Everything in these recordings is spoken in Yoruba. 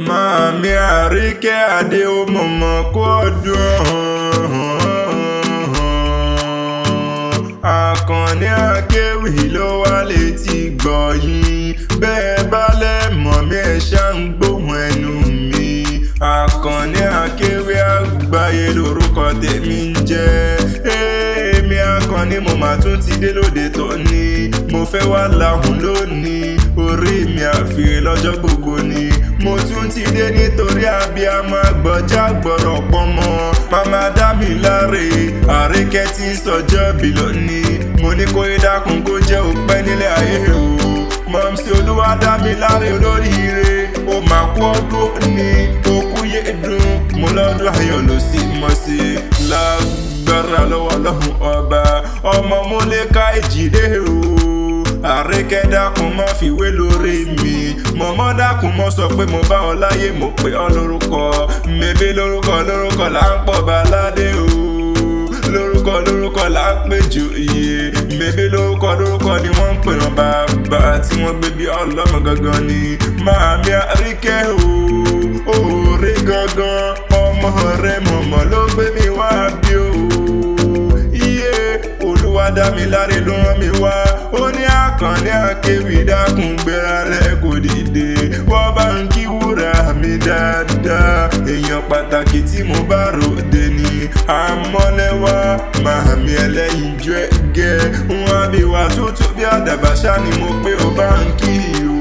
Màámi Àríkẹ́ Adé ó mọ̀mọ́ kó ọdún. Àkànní Akéwì ló wá létí gbọ́ yín. Bẹ́ẹ̀ bá lẹ̀ mọ̀ mí, ẹ ṣá ń gbóhùn ẹnu mi. Àkànní Akéwì àgbáyé lórúkọ tèmi ń jẹ́. Èmi Àkànní, mo mà tún ti dé lóde tóní. Mo fẹ́ wá lahùn lónìí. Orí mi àfìrè lọ́jọ́ gbogbo ni. Mo tún ti dé nítorí abiyamọ àgbọ̀já gbọ̀rọ̀ pọ́nmọ́. Màmá dá mi láre, Àríkẹ́ tí ń sọjọ́ bí lónìí. Mo ní kó yé dákun kó jẹ́ òpẹ́ nílé ayé o. Mọ̀mísí Olúwa dá mi láre olóríire. Ó máa kú ọdún ní òkú yé dùn. Mo lọ́dún ayọ̀ ló sì mọ̀ sí. Lágbára lọ́wọ́ Ọlọ́run ọba. Ọmọ Múlẹ́ká ìjìdé o. Àríkẹ́ dákun mọ́ fìwé lórí mi. Mọ̀mọ́ dákun mọ́ sọ pé mo bá ọ láyé, mo pè ọ́ lórúkọ. Mèbí lórúkọ lórúkọ là ń pọ̀ baládé o. Lórúkọ lórúkọ là ń pè jù iye. Mèbí lórúkọ lórúkọ ni wọ́n ń pè ràn bàbá tí wọ́n gbé bí ọlọ́mọ gangan ni. Màámi Àríkẹ́ o, òòrè gangan, ọmọ rẹ mọ̀mọ́ ló gbé mi wá bí o. Iye Olúwa dá mi láre ló rán mi wá. Ó ní Àkànní Akéwì dákun gbéra rẹ kò dìde. Wọ́n bá ń kí wúrà mi dáadáa. Èèyàn pàtàkì tí mo bá ròde ni. Àmọ́lẹ́wà màámi ẹlẹ́yinjú ẹ̀gẹ́. Wọ́n bí wà tútù bí àdàbà ṣá ni mo pé ó bá ń kí o.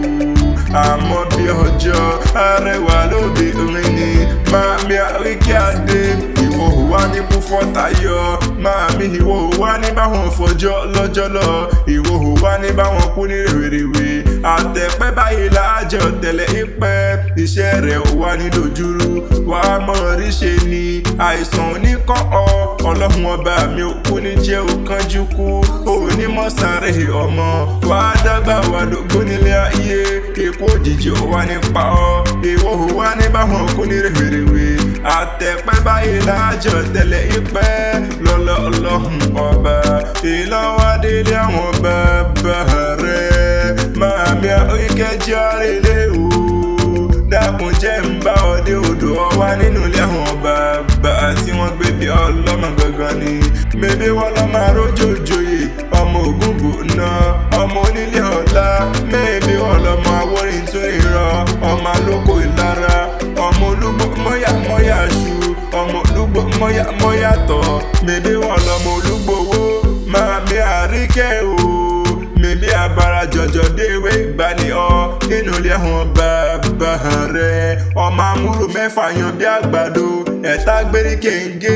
Àmọ́ bí ọjọ́ arẹwà lóbìnrin ni Màámi Àríkẹ́ Adé. Ìwọ ò wá ní kú fọ́tayọ. Màámi ìwọ ò wá ní báwọn fọjọ́ lọ́jọ́ lọ. Ìwọ ò wá ní báwọn kú ní rèwerèwe. Àtẹ̀pẹ́ báyìí láàjọ tẹ̀lé ìpẹ́. Iṣẹ́ rẹ̀ ò wá ní dojúrú. Wà á mọ̀ rí ṣe ni. Àìsàn oníkọ́ ọ. Ọlọ́run ọba mi ò kú ní jẹ́ ò kánjú kú. Ò ní mọ̀ sáré ọmọ. Wà á dàgbà wà lógo nílé ayé. Ikú òjijì ò wá ní pa ọ́. Ìwọ ò wá ní báwọn kú ní rèwerèwe. Àtẹ̀pẹ́ báyìí láàjọ tẹ̀lé ìpẹ́. Lọ́lọ́ Ọlọ́run ọba. Ìlọ́wádélé àwọn bàbá rẹ̀. Màámi Àríkẹ́ járelé o. Dákun jẹ́ ń bá ọ dé odò ọwá nínú ilé àwọn bàbá tí wọ́n gbé bí ọlọ́mọ gangan ni. Mèbí wọ́n lọ́ máa rójòjòyè, ọmọ Ògúngbò náà, ọmọ onílé ọ̀la. Mèbí wọ́n lọ́ máa wọ́rin tún ìrọ̀, ọmọ alóko ìlara, ọmọ olúgbò mọ́yà mọ́yà ṣu, ọmọ olúgbò mọ́yà mọ́yà tọ̀. Mèbí wọ́n lọ́mọ olúgbòwó, Màámi Àríkẹ́ o. Mèbí abara jọjọ déwé ìgbani ọ nínú ilé àwọn bàbá rẹ. Ọmọ amúrò mẹ́fà yan bí àgbàdo, ẹ̀ta gbérí kéńgé,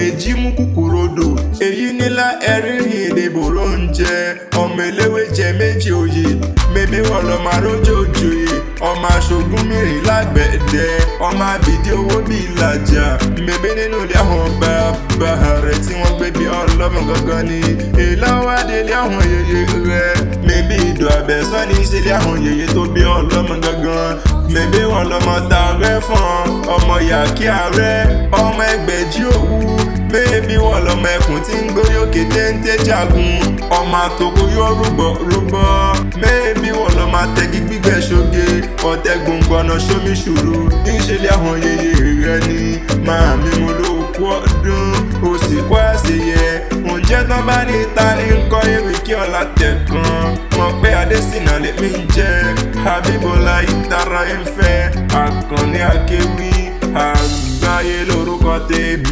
èjì mú kúkúròdò, èyí nílá ẹ̀rìnrìn ìdìbò ló ń jẹ. Ọmọ eléwé jẹ méjì oyè, mèbí wọn lọ máa rójò joyè. Ọmọ aṣogún mìrìn lágbẹ̀dẹ, ọmọ àbìdí owó bí ìlàjà. Mèbí nínú ilé àwọn bàbá rẹ tí wọ́n gbé bí ọlọ́mọ gangan ni. Ìlọ́wádìí àwọn yèyé rẹ. Mèbí ìdò àbẹ̀sọ́ ní ìṣẹ̀lẹ̀ àwọn yèyé tó bí ọlọ́mọ gangan. Mèbí wọn lọmọ ta rẹ fún ọmọ yàkí ààrẹ, ọmọ ẹgbẹ̀jì òwú. Mèbí wọn lọmọ ẹkùn tí ń gbórí òkè téńté jagun. Ọmọ àtòkò yóò rúbọ rúbọ. Mèbí wọn lọmọ atẹ́gí gbígbẹ́ ṣoge. Ọ̀tẹ̀ gbòǹgbò ọ̀nà ṣomi ṣùrù. Ìṣẹ̀lẹ̀ àwọn yèyé rẹ ni. Màámi mo ló kú ọdún, ó sì kú àṣeyẹ. Ǹjẹ́ tán bá ní ta ní ń kọ́ ewì kí ọ̀la tẹ̀ kan. Mọ̀ pé Adésínà lèmi ń jẹ́. Abíbọ́lá ìtara ń fẹ́. Àkànní Akéwì àgbáyé lórúkọ tèmi.